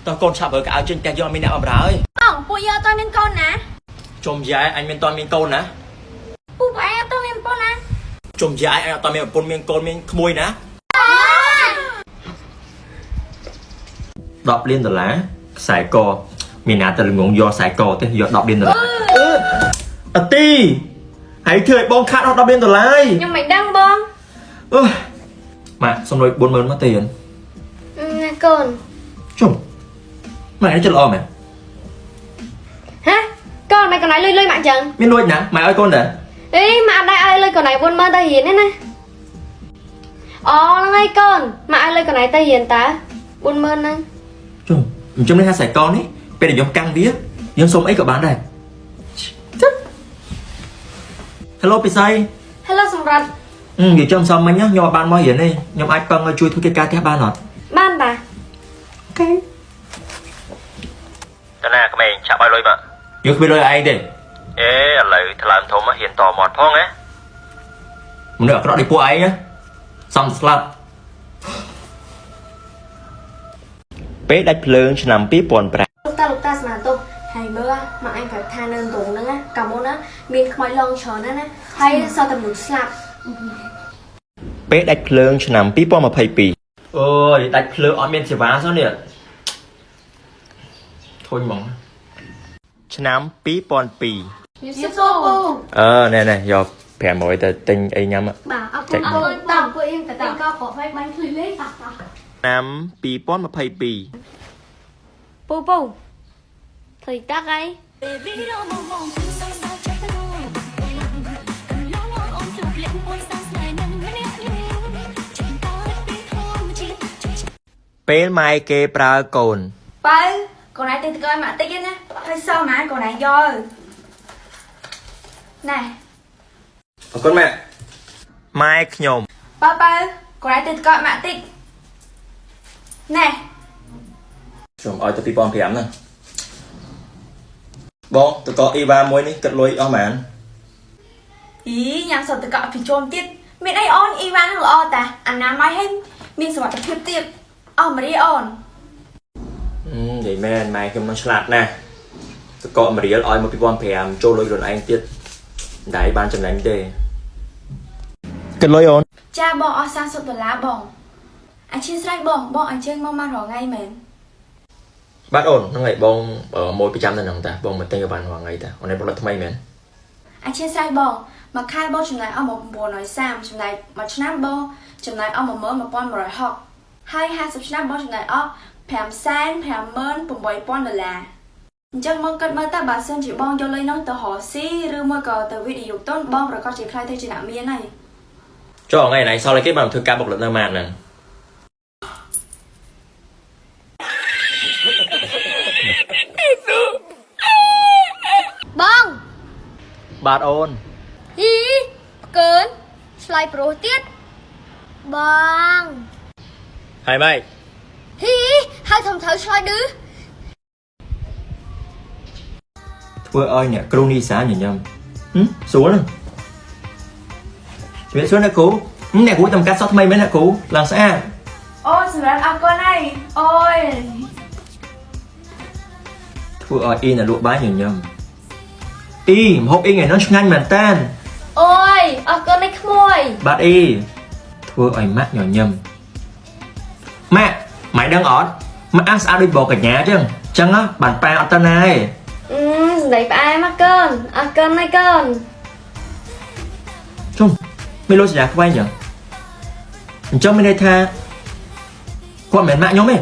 តោះកូនឆាប់រើកៅអៅចេញផ្ទះយកអត់មានអ្នកបម្រើឯង បងពួកយើងអត់ទាន់មានកូនណា ជុំយ៉ែអញមានតន់មានកូនណា ពូបងឯងអត់ទាន់មានប្រពន្ធណា ជុំយ៉ែអញអត់តន់មានប្រពន្ធមានកូនមានក្មួយណា10លានដុល្លារខ្សែកមានណាទៅល្ងងយកខ្សែកទេយក10លានដុល្លារអឺអទីហើយធ្វើឲ្យបងខាត់អស់10លានដុល្លារ ខ្ញុំមិនដឹងបង អើយម៉ាក់សុំលុយ40000មកទេយិន ណាកូន ជុំម៉ាក់នេះចិត្តល្អមែន ហ៎កូនមិនកូនឯងលុយលុយម៉ាក់ចឹង មានលួចណាម៉ែឲ្យកូនដែរ អេម៉ាក់អត់ដែរឲ្យលុយកូនឯង40000ទៅរៀនទេណាអូហ្នឹងហើយកូនម៉ាក់ឲ្យលុយកូនឯងទៅរៀនតើ40000ហ្នឹង ជុំអញ្ចឹងនេះថាខ្សែកនេះពេលដែលខ្ញុំកាន់វាយើងសុំអីក៏បានដែរចឹង Hello ពិសី Hello សម្រាប់ និយាយចំសំមិញណាខ្ញុំអត់បានមករៀនទេខ្ញុំអាចពឹងឲ្យជួយធ្វើកិច្ចការផ្ទះបានអត់ បានតា OK តើណាក្មេងឆាប់ឲ្យលុយមកយកគ្មានលុយឲ្យឯងទេអេឥឡូវថ្លើមធំហ៊ានតមាត់ផងណាមនុស្សអាក្រក់ដូចពួកឯងណាសំស្លាប់ពេលដាច់ភ្លើងឆ្នាំ2005 លោកតាលោកតាស្មានទោសហើយមើលម៉ាក់អញប្រាប់ថានៅត្រង់ហ្នឹងណាកាលមុនណាមានខ្មោចឡងច្រើនណាស់ណាហើយសល់តែមនុស្សស្លាប់ ពេលដាច់ភ្លើងឆ្នាំ2022អូយដាច់ភ្លើងអត់មានសេវាសោះនេះធុញហ្មងឆ្នាំ2002 ជំរាបសួរពូ អឺណែណែយក500ទៅទិញអីញ៉ាំ បាទអរគុណអរគុណតាមពួកយើងទៅទិញកប្រហែលបាញ់ភ្លឺលេងតាតា ឆ្នាំ2022 ពូពូធ្វើតាក់អី ពេលម៉ែគេប្រើកូន បើកូនឯងទិញទឹកឲ្យម៉ាក់តិចណាហើយសល់ម៉ាកូនឯងយកណែ អរគុណម៉ាក់ម៉ែខ្ញុំ បើបើកូនឯងទិញទឹកឲ្យម៉ាក់តិចណែ ខ្ញុំឲ្យទៅ2005ហ្នឹងបងតកអ៊ីវ៉ាមួយនេះគិតលុយអស់ហ្មង អីញ៉ាំសតទឹកកពីជុំទៀតមានអីអូនអ៊ីវ៉ាននឹងល្អតាអាណាម័យឲ្យមានសុវត្ថិភាពទៀតអស់មរីអូន និយាយមែនម៉ែខ្ញុំនឹងឆ្លាតណាស់តក1រៀលឲ្យមក2005ចូលលុយខ្លួនឯងទៀតមិនដែរបានចំណេញទេគិតលុយអូន ចាបងអស់30ដុល្លារបងអធិស្ឋានបងបងអញ្ជើញមកមករងថ្ងៃមែន បាទអូនហ្នឹងហើយបងមួយប្រចាំនៅហ្នឹងតាបងមកទិញក៏បានរាល់ថ្ងៃតាអូនឯងផលិតថ្មីមែន អធិស្ឋានបងមួយខែបងចំណាយអស់មក930ចំណាយមួយឆ្នាំបងចំណាយអស់11160ហើយ50ឆ្នាំបងចំណាយអស់558,000ដុល្លារអញ្ចឹងបងគិតមើលតើបើសិនជាបងយកលុយនោះទៅរកស៊ីឬមួយក៏ទៅវិនិយោគទុនបងប្រកាសជាខ្លាយទៅជាអ្នកមានហើយ ចុះថ្ងៃណៃសល់អីគេបានធ្វើការបុគ្គលិកនៅម៉ាតហ្នឹង បង បាទអូន ហ៊ីកើនឆ្លើយប្រុសទៀតបង ហើយម៉េច ហ៊ីហើយធំត្រូវឆ្លើយឌឺ ធ្វើឲ្យអ្នកគ្រូនីសាញញឹមហឹមស្រួលហ្នឹងជំរាបសួរអ្នកគ្រូហឹមអ្នកគ្រូតាមកាត់សក់ថ្មីមែនអ្នកគ្រូឡើងស្អាត អូសម្រាប់អរគុណហើយអូយ ធ្វើឲ្យអ៊ីអ្នកលក់បាយញញឹមអ៊ីម្ហូបអ៊ីថ្ងៃនោះឆ្ងាញ់មែនតើ អូយអរគុណឯក្មួយ បាទអ៊ីធ្វើឲ្យម៉ាក់ញញឹមម៉ាក់ម៉ែដឹងអត់ម៉ាក់អាស្អាតដូចបកញ្ញាចឹងចឹងហ៎បានប៉ាអត់ទៅណាឯង អឺសម្ដីផ្អែមមកកូនអរគុណឯកូន ជុំមានលុយសញ្ញាខ្វែងចឹងអញ្ចឹងមានន័យថាគាត់មិនមែនម៉ាក់ខ្ញុំទេ